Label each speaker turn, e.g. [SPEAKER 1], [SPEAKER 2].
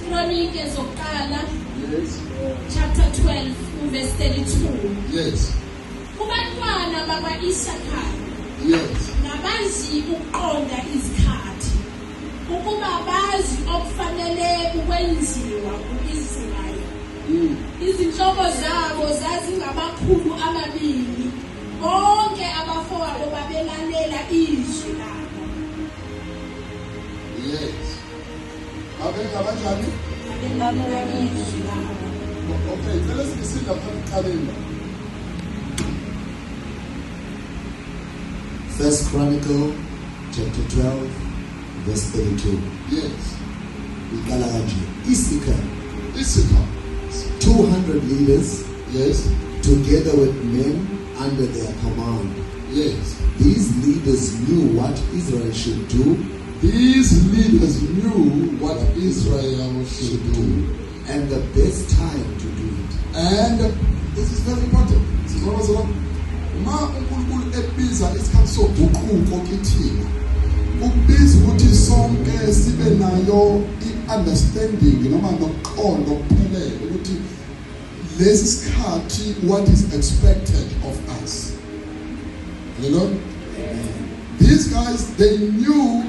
[SPEAKER 1] Izikronike zokuqala
[SPEAKER 2] Yes.
[SPEAKER 1] chapter 12 verse 32.
[SPEAKER 2] Yes.
[SPEAKER 1] Kubantwana bakwa-Isakari
[SPEAKER 2] Yes.
[SPEAKER 1] nabazi ukuqonda izikhathi ukuba bazi okufanele ukwenziwa ku-Israyeli. Izinhloko zabo zazingamakhulu amabili. Bonke abafowabo babelalela izwi labo.
[SPEAKER 2] Yes. Babengabanjani?
[SPEAKER 1] Babelalela izwi labo.
[SPEAKER 2] Okay, cela sibisinda phambi kuqaleni la.
[SPEAKER 3] First Chronicle chapter 12 verse 32.
[SPEAKER 2] Yes.
[SPEAKER 3] Iqala kanje. Issachar,
[SPEAKER 2] Issachar.
[SPEAKER 3] 200 leaders
[SPEAKER 2] Yes.
[SPEAKER 3] together with men under their command.
[SPEAKER 2] Yes.
[SPEAKER 3] These leaders knew what Israel should do
[SPEAKER 2] These leaders knew what Israel should do.
[SPEAKER 3] and the best time to do it.
[SPEAKER 2] And this is very important. Sizona bazalwane. Uma uNkulunkulu ebiza isikhathi soguquko kithina, ukubiza ukuthi sonke sibe nayo i-understanding noma nokuqonda okuphelele ukuthi lesi sikhathi, what is expected of us. Hallelujah. These guys, they knew